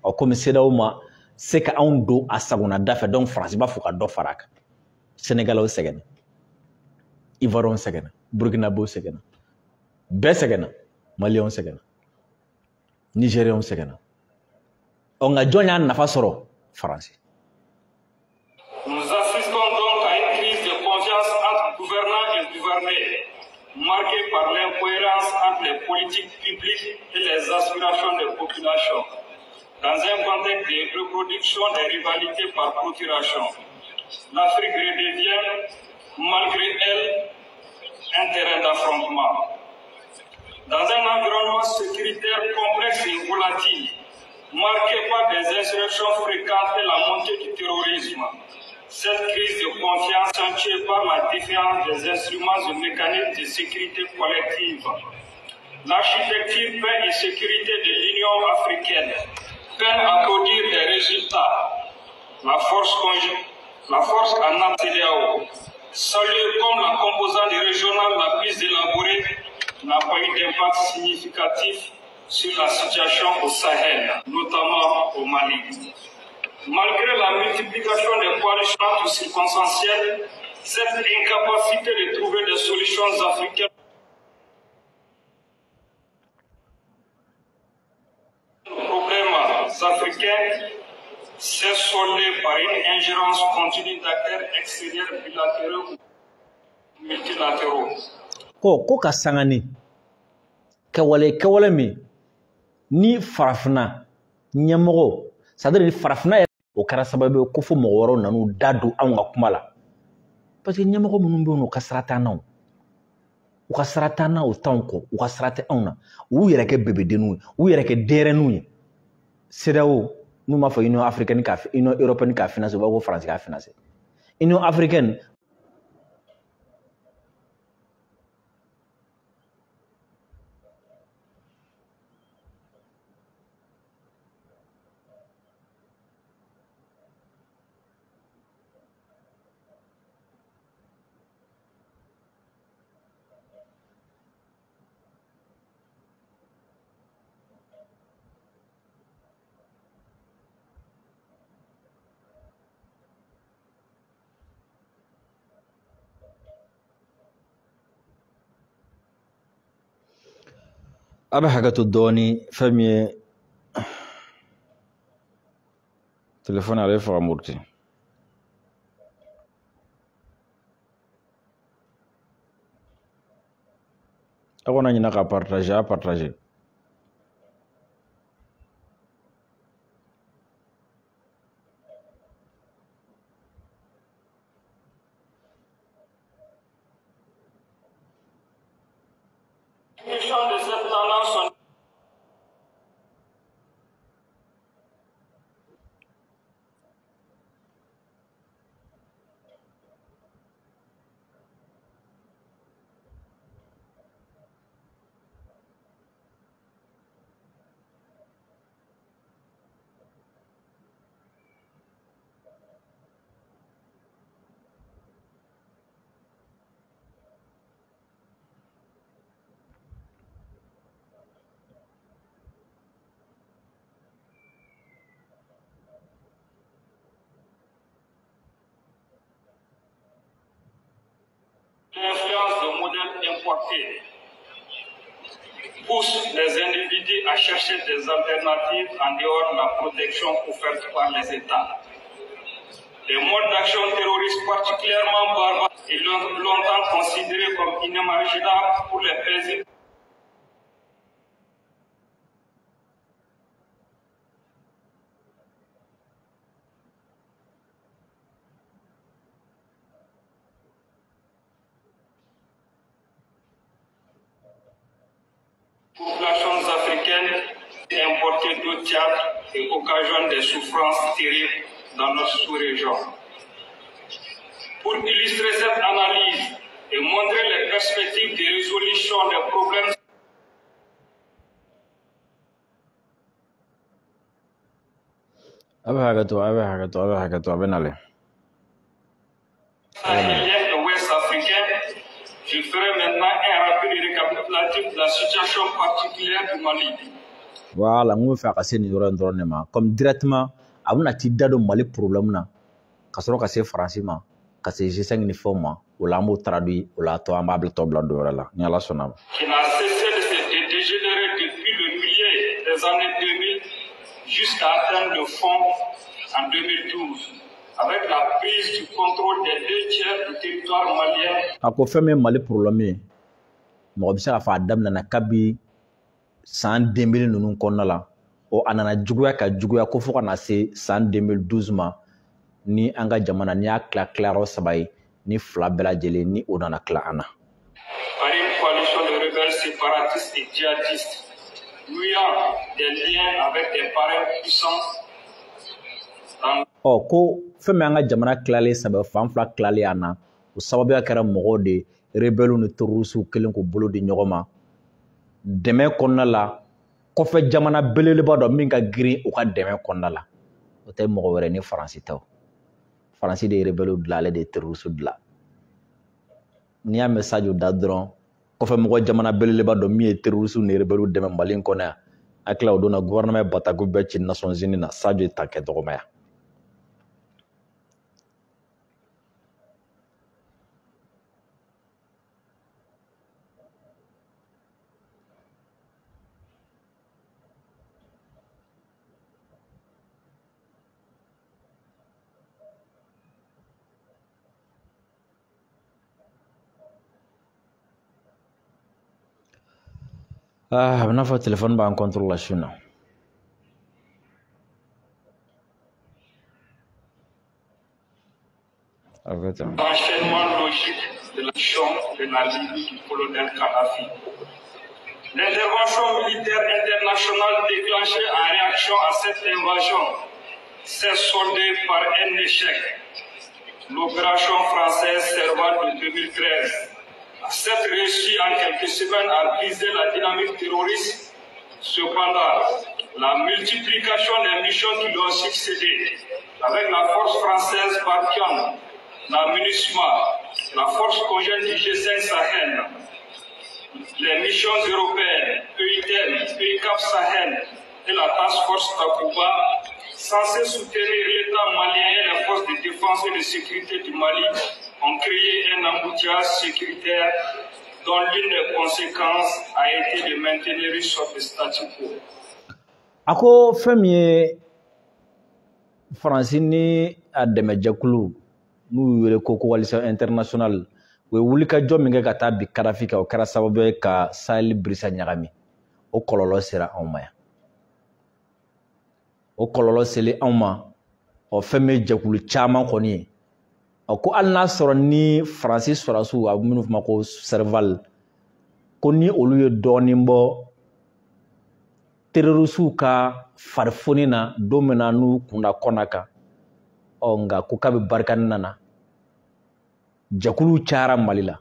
Ɔ komi CEDEAO ma se ka anw don a sagona da fɛ, donc Faransi b'a fɔ ka dɔ fara a kan. Sénégalais sɛgɛnna, Ivoiriens sɛgɛnna, Burkinabéw sɛgɛnna, bɛɛ sɛgɛnna, Maliyɛnw sɛgɛnna, Nigériens sɛgɛnna. Ɔ nka jɔn y'a nafa sɔrɔ? Faransi. Nous assistons donc à une crise de confiance entre gouvernants et gouvernés, marquée par l'incohérence entre les politiques publiques et les aspirations des populations, dans un contexte de reproduction des rivalités par procuration. L'Afrique redevient, malgré elle, un terrain d'affrontement. Dans un environnement sécuritaire complexe et volatile, marqué par des insurrections fréquentes et la montée du terrorisme, cette crise de confiance accentuée par la défiance des instruments et mécanismes de sécurité collective, l'architecture paix et sécurité de l'Union africaine peine à produire des résultats. La force en CEDEAO, saluée comme la composante régionale la plus élaborée, n'a pas eu d'impact significatif sur la situation au Sahel, notamment au Mali. Malgré la multiplication des coalitions circonstancielles, cette incapacité de trouver des solutions africaines aux problèmes africains s'est soldée par une ingérence continue d'acteurs extérieurs bilatéraux ou multilatéraux. Ko ka sanga ni kɛwale min ni farafinna ɲɛmɔgɔ, c'est-à-dire farafinna yɛrɛ, o kɛra sababu ye ko fo mɔgɔ wɛrɛw nan'u da don anw ka kuma la, parce que ɲɛmɔgɔ minnu bɛ yen nɔ, u ka sira t'an na, u ka sira t'an na, u t'anw kɔ, u ka sira tɛ anw na, u y'u yɛrɛ kɛ bebedenninw ye, u y'u yɛrɛ kɛ denyɛrɛninw ye. CEDEAO n'u m'a fɔ Union africaine k'a Union européenne k'a financer, u b'a fɔ ko Faransi k'a financer. Union africaine a bɛ hakɛ to dɔɔni, fɛn min ye telefɔni ale faga muruti. A kana ɲinɛ ka partager, a partager. déportés, pousse les individus à chercher des alternatives en dehors de la protection offerte par les États. Les modes d'action terroristes particulièrement barbares et longtemps considérés comme inimaginables pour les paisibles populations africaines importées d'eau Tchad et occasionnent des souffrances terribles dans notre sous-région. Pour illustrer cette analyse et montrer les perspectives de résolution des problèmes sahéliens et ouest-africains, je ferai maintenant un rapide récapitulatif de la situation particulière du Mali. Voilà, on va faire passer comme directement a bɛna t'i da don Mali problème na ka sɔrɔ ka se Faransi ma ka se G5 ni fɛnw ma, o la an b'o traduit, o la tɔ an b'a bila tɔ bila don wɛrɛ la ni Ala sɔnna ma. Qui n'a cessé de se dégénérer depuis le milieu des années 2000 jusqu'à atteindre le fond en 2012 avec la prise du contrôle des deux tiers du territoire malien. A ko fɛn min ye Mali problème ye, mɔgɔ bɛ se k'a fɔ a daminɛna kabi san 2000 ninnu kɔnɔna la. O a nana juguya ka juguya ko fo ka na se san 2012 ma, ni an ka jamana n'i y'a tila tilayɔrɔ saba ye, ni fila bɛɛ lajɛlen ni o nana tila an na. Par une coalition de rebelles séparatistes et djihadistes nouant des liens avec des parrains puissants. Ɔ ko fɛn min an ka jamana tilalen saba fan fila tilalen an na, o sababuya kɛra mɔgɔw de rebelles ni terroristes kɛlen k'u bolo di ɲɔgɔn ma dɛmɛ kɔnɔna la. Kɔfɛ jamana belebeleba dɔ min ka girin u ka dɛmɛ kɔnɔna la, o tɛ mɔgɔ wɛrɛ ni Faransi tɛ o. Faransi de ye rebelle dilan, ale de ye terroriste dilan. N'i y'a mɛn Sadio da dɔrɔn, kɔfɛ mɔgɔ jamana belebeleba dɔ min ye terroriste ni rebelle dɛmɛ Mali in kɔnɔ yan, hakili la o don na gouvernement ye bataku bɛɛ ci Nations Unies na, Sadio ye ta kɛ dɔgɔmaya. Ah, a bɛ n'a fɔ téléphone b'an contre la su in na. Enchaînement logique de l'action de la Libye du colonel Kadhafi. L'intervention militaire internationale déclenchée en réaction à cette invasion s'est soldée par un échec. L'opération française Serval de 2013 a certes réussi en quelques semaines à briser la dynamique terroriste. Cependant, la multiplication des missions qui lui ont succédé, avec la force française Barkhane, la MINUSMA, la force conjointe du G5 Sahel, les missions européennes, EUTM, EUCAP Sahel et la Task Force Takuba, censées soutenir l'État malien et les forces de défense et de sécurité du Mali, ont créé un embouteillage sécuritaire dont l'une des conséquences a été de maintenir une sorte de statu quo. A ko fɛn min ye Faransi ni a dɛmɛjɛkulu n'u y'u wele ko coalition internationale, u ye wulikajɔ min kɛ ka taa bi Kadafi kan, o kɛra sababu ye ka Sahel birisa ɲagami. O kɔlɔlɔ sera anw ma yan. O kɔlɔlɔ selen anw ma, ɔ fɛn min ye jɛkulu caman kɔni ye. Ɔ ko hali n'a sɔrɔ ni Faransi sɔrɔdasiw, a bɛ minnu fɔ ma ko Serval, ko ni olu ye dɔɔnin bɔ terrorisiw ka farifoni na don min na n'u kunda kɔnna kan, ɔ nka ko kabi Barkhane nana, jɛkuluw cayara Mali la.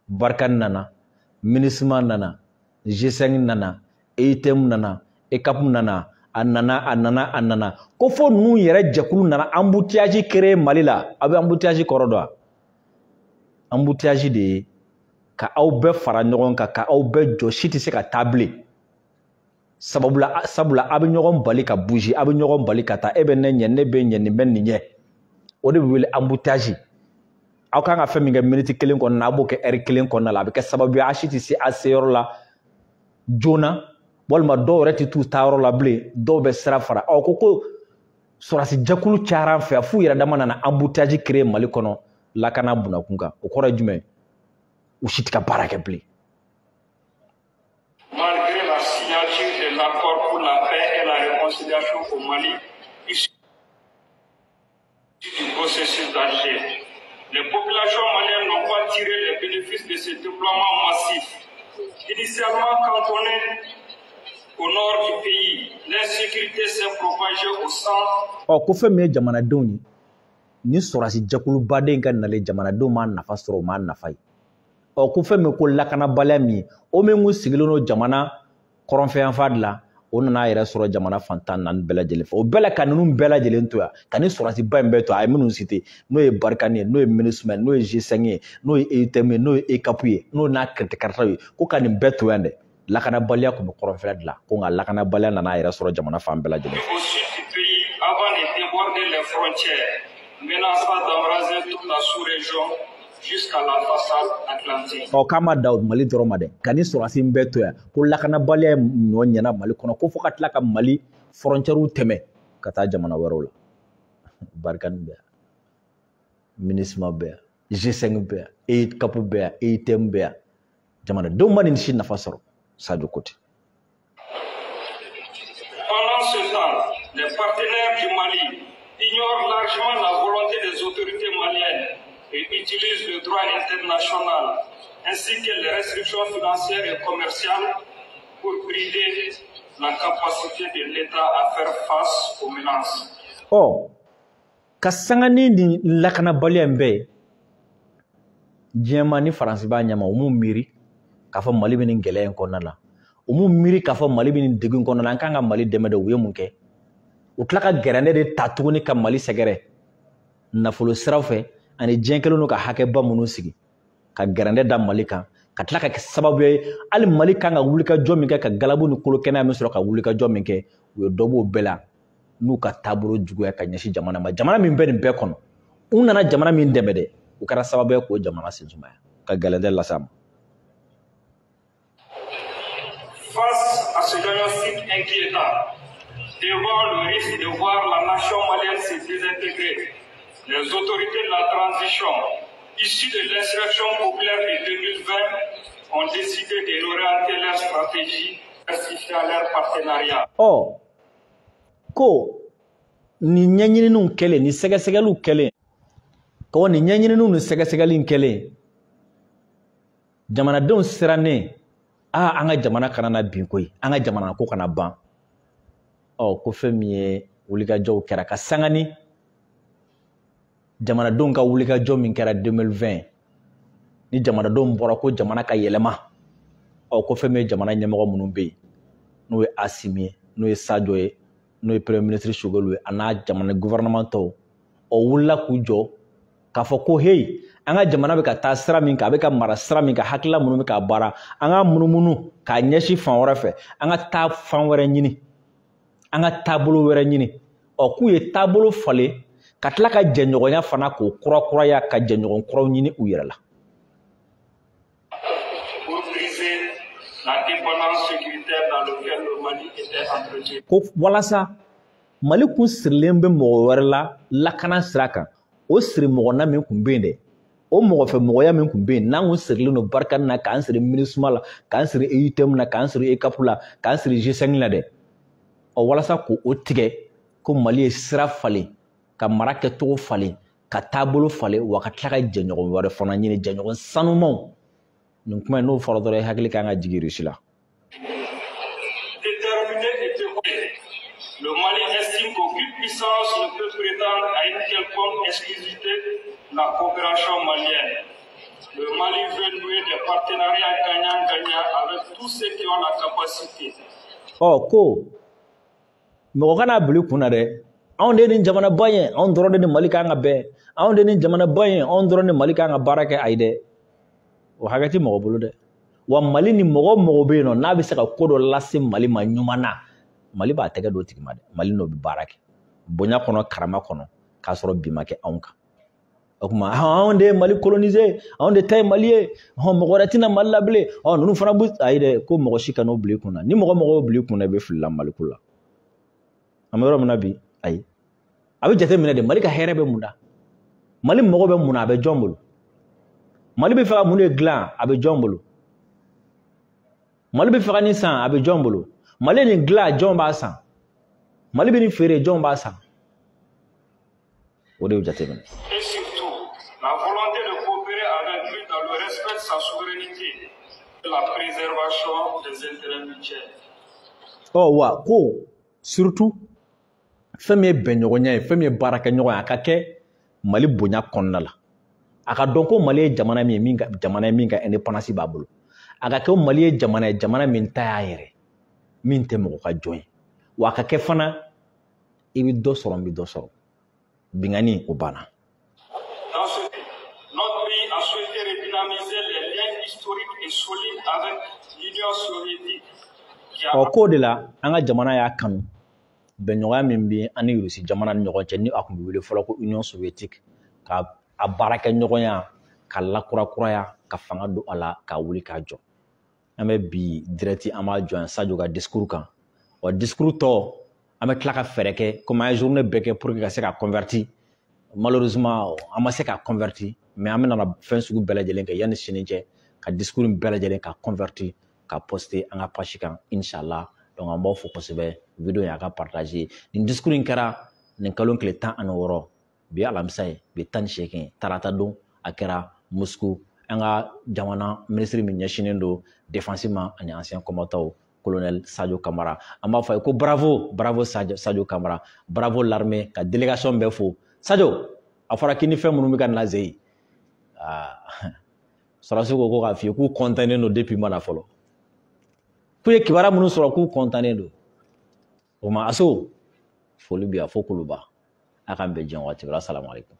Barkhane nana, MINUSMA nana, G5 nana, EUTM nana, EUCAP nana, a nana a nana a nana, ko fo ninnu yɛrɛ jɛkulu nana embouteillage créer Mali la. A bɛ embouteillage kɔrɔ dɔn wa? Embouteillage de ye ka aw bɛɛ fara ɲɔgɔn kan, ka aw bɛɛ jɔ, si tɛ se ka taa bilen. Sabula a bɛ ɲɔgɔn bali ka bouger, a bɛ ɲɔgɔn bali ka taa, e bɛ ne ɲɛ, ne bɛ ɲɛ, nin bɛ nin ɲɛ. O de bɛ wele embouteillage. Aw kan ka fɛn min kɛ miniti kelen kɔnɔna na, a b'o kɛ ɛri kelen kɔnɔna la. A bɛ kɛ sababu ye a si tɛ se a seyɔrɔ la joona, walima dɔw yɛrɛ tɛ t'u taayɔrɔ la bilen, dɔw bɛ sira fara. Ɔ ko sɔrɔdasi jɛkulu cayara an fɛ yan f'u yɛrɛ dama nana embouteillage créer Mali kɔnɔ lakana bunakun kan. O kɔrɔ ye jumɛn ye? U si tɛ ka baara kɛ bilen. Malgré la signature de l'accord pour la paix et la réconciliation au Mali, issu du processus d'Alger, les populations maliennes n'ont pas tiré les bénéfices de ce déploiement massif. Initialement cantonné au nord du pays, l'insécurité s'est propagée au centre. Ɔ ko fɛn min ye jamanadenw ye, ni sɔrɔdasi jɛkulubaden ka nalen, jamanadenw m'a nafa sɔrɔ, u m'a nafa ye. Ɔ ko fɛn min ko lakanabaliya min ye, o min kun sigilen don jamana kɔrɔnfɛyanfan de la, o nana a yɛrɛ sɔrɔ jamana fan 14 bɛɛ lajɛlen fɛ. O bɛɛ la, ka ninnu bɛɛ lajɛlen to yan, ka ni sɔrɔdasiba in bɛɛ to, a ye minnu cité, n'o ye Barkhane ye, n'o ye MINUSMA ye, n'o ye G5 ye, n'o ye EUTM ye, n'o ye EUCAP ye, n'o n'a kɛrɛtɛ ye, ko ka nin bɛɛ to yan dɛ, lakanabaliya tun bɛ kɔrɔnfɛla de la, ko nka lakanabaliya nana a yɛrɛ sɔrɔ jamana fan bɛɛ lajɛlen fɛ. Au sud du pays avant de déborder les frontières, menaçant d'embraser toute la sous-région jusqu'à la façade atlantique. Ɔ k'a ma da Mali dɔrɔn ma dɛ, ka ni sɔrɔdasi in bɛɛ to yan, ko lakanabaliya ye ɲɔ ɲɛna Mali kɔnɔ, ko fo ka tila ka Mali frontières tɛmɛ ka taa jamana wɛrɛw la. Barkhane bɛ yan, MINUSMA bɛ yan, G5 bɛ yan, EUCAP bɛ yan, EUTM bɛ yan. Jamanadenw ma nin si nafa sɔrɔ. Sadio Kote. Pendant ce temps, les partenaires du Mali ignorent largement la volonté des autorités maliennes et utilisent le droit international ainsi que les restrictions financières et commerciales pour brider la capacité de l'État à faire face aux menaces. Ɔ ka sanga ni nin lakanabaliya in bɛɛ ye, diɲɛma ni Faransi b'a ɲɛma, u m'u miiri k'a fɔ Mali bɛ nin gɛlɛya in kɔnɔna la, u m'u miiri k'a fɔ Mali bɛ nin degun kɔnɔna la, an kan ka Mali dɛmɛ de. U ye mun kɛ? U tila ka gɛrɛndɛ de ta tuguni ka Mali sɛgɛrɛ nafolo siraw fɛ, ani diɲɛ kɛlen don ka hakɛba minnu sigi ka gɛrɛndɛ da Mali kan, ka tila ka kɛ sababu ye hali Mali kan ka wulikajɔ min kɛ, ka galabu ni kolo kɛnɛya min sɔrɔ ka wulikajɔ min kɛ, u ye dɔ b'o bɛɛ la n'u ka taabolo juguya ka ɲɛsin jamana ma. Jamana min bɛ nin bɛɛ kɔnɔ, u nana jamana min dɛmɛ dɛ, u kɛra sababu ye k'o jamana sen sumaya ka gɛlɛndɛ lase a ma. Face à ce diagnostic inquiétant, devant le risque de voir la nation malienne se désintégrer, les autorités de la transition, issues de l'insurrection populaire de 2020, ont décidé de réorienter leur stratégie, diversifiant leur partenariat. Ɔ ko nin ɲɛɲininiw kɛlen, nin sɛgɛsɛgɛliw kɛlen, ko nin ɲɛɲininiw ni sɛgɛsɛgɛli in kɛlen, jamanadenw sirannen, aa an ka jamana kana na bin koyi, an ka jamana ko kana ban. Ɔ ko fɛn min ye wulikajɔw kɛra ka sanga ni jamanadenw ka wulikajɔ min kɛra 2020, ni jamanadenw bɔra ko jamana ka yɛlɛma. Ɔ ko fɛn min ye jamana ɲɛmɔgɔ minnu bɛ yen, n'o ye Assimi ye, n'o ye Sadio ye, n'o ye premier ministre Choguel ye, a n'a jamana gouvernement tɔw, ɔ wulila k'u jɔ k'a fɔ ko heyi, an ka jamana bɛ ka taa sira min kan, a bɛ ka mara sira min kan, hakilila minnu bɛ k'a baara, an ka munumunu k'a ɲɛsin fan wɛrɛ fɛ, an ka taa fan wɛrɛ ɲini, an ka taabolo wɛrɛ ɲini. Ɔ k'u ye taabolo falen ka tila ka jɛɲɔgɔnya fana k'o kurakuraya, ka jɛɲɔgɔn kuraw ɲini u yɛrɛ la. Pour briser la dépendance sécuritaire dans laquelle le Mali était entretenu. Ko walasa Mali kun sirilen bɛ mɔgɔ wɛrɛ la lakana sira kan, o siri mɔgɔna min kun bɛ yen dɛ, o mɔgɔfɛ mɔgɔya min kun bɛ yen, n'an kun sirilen don Barkhane na, k'an siri MINUSMA la, k'an siri EUTM na, k'an siri EUCAP la, k'an siri G5 la dɛ, ɔ walasa k'o tigɛ, ko Mali ye sira falen, ka mara kɛcogo falen, ka taabolo falen, wa ka tila ka jɛɲɔgɔn wɛrɛ fana ɲini, jɛɲɔgɔn sanumanw. Nin kuma in n'o fɔra dɔrɔn, i hakili kan ka jigin Russie la. Déterminé et dévoué, le Mali estime qu'aucune puissance ne peut prétendre à une quelconque exclusivité de la coopération malienne. Le Mali veut nouer des partenariats gagnant-gagnant avec tous ceux qui ont la capacité. Ɔ ko mɔgɔ kana bila i kun na dɛ, anw de ye nin jamanaba ye, anw dɔrɔn de ni Mali kan ka bɛn, anw de ni jamanaba ye, anw dɔrɔn ni Mali kan ka baara kɛ. Ayi dɛ, o hakɛ tɛ mɔgɔ bolo dɛ. Wa Mali ni mɔgɔ o mɔgɔ bɛ yen nɔ, n'a bɛ se ka ko dɔ lase Mali ma ɲuman na, Mali b'a tɛgɛ d'o tigi ma dɛ. Mali n'o bɛ baara kɛ bonya kɔnɔ, karama kɔnɔ, k'a sɔrɔ bi ma kɛ anw kan. O tuma anw de ye Mali coloniser, anw de ta ye Mali ye, mɔgɔ wɛrɛ tɛna Mali la bilen, ninnu fana b'u ayi dɛ, ko mɔgɔ si kan'o bila i kunna. Ni mɔgɔ mɔgɔ y'o bila i kunna, i bɛ fili la Maliko la. An bɛ yɔrɔ min na bi, ayi, a bɛ jateminɛ de, Mali ka hɛrɛ bɛ mun na, Mali mago bɛ mun na, a bɛ jɔn bolo, Mali bɛ fɛ ka mun de dilan, a bɛ jɔn bolo, Mali bɛ fɛ ka nin san, a bɛ jɔn bolo, Mali nin dilan, jɔn b'a san, Mali bɛ nin feere, jɔn b'a san, o de y'o jateminɛ. Et surtout, la volonté de coopérer avec lui dans le respect de sa souveraineté et la préservation des intérêts mutuels. Ɔ wa ko surtout fɛn min ye bɛnɲɔgɔnya ye, fɛn min ye baarakɛɲɔgɔn ye, a ka kɛ Mali bonya kɔnɔna la. A ka dɔn ko Mali ye jamana min ye, min ka jamana ye min ka indépendance b'a bolo. A ka kɛ Mali ye jamana ye, jamana min ta y'a yɛrɛ, min tɛ mɔgɔ ka jɔn ye. Wa a ka kɛ fana, i bɛ dɔ sɔrɔ, n bɛ dɔ sɔrɔ. Binkanni o banna. Dans ce but, notre pays a souhaité redynamiser les liens historiques et solides avec l'Union soviétique. Ɔ k'o de la, an ka jamana y'a kanu bɛnɲɔgɔnya min bɛ an ni Rusi jamana ni ɲɔgɔn cɛ, ni a tun bɛ wele fɔlɔ ko Union soviétique, ka a baarakɛɲɔgɔnya ka lakurakuraya, ka fanga don a la, ka wuli k'a jɔ. An bɛ bi direct, an b'a jɔ yan Sadio ka discours kan. Wa discours tɔ, an bɛ tila ka fɛɛrɛ kɛ, komi an ye journée bɛɛ kɛ pour que ka se ka converti. Malheureusement, an ma se ka converti, mais an bɛna fɛn sugu bɛɛ lajɛlen kɛ yanni sini cɛ, ka discours in bɛɛ lajɛlen ka converti, ka poster an ka page kan, inshallah. Donc an b'aw fo kosɛbɛ, vidéo in a ka partager. Nin discours in kɛra nin kalo tile 16, bi ye alamisa ye, bi 18, tarata don, a kɛra Moscou. An ka jamana ministre min ɲɛsinnen don défense ma ani ancien combattant, colonel Sadio Kamara, an b'a fɔ a ye ko bravo, bravo Sadio Kamara, bravo l'armée, ka délégation bɛɛ fo. Sadio, a fɔra k'i ni fɛn minnu bɛ ka na ze, sɔrɔdasiw ko k'a f'i ye k'u kɔntannen don depuis ma na fɔlɔ, k'u ye kibaruya minnu sɔrɔ k'u kɔntannen don. O ma aso foli bi yan fo Kuluba, a k'an bɛn diɲɛ waati wɛrɛ. Asalamu aleykum.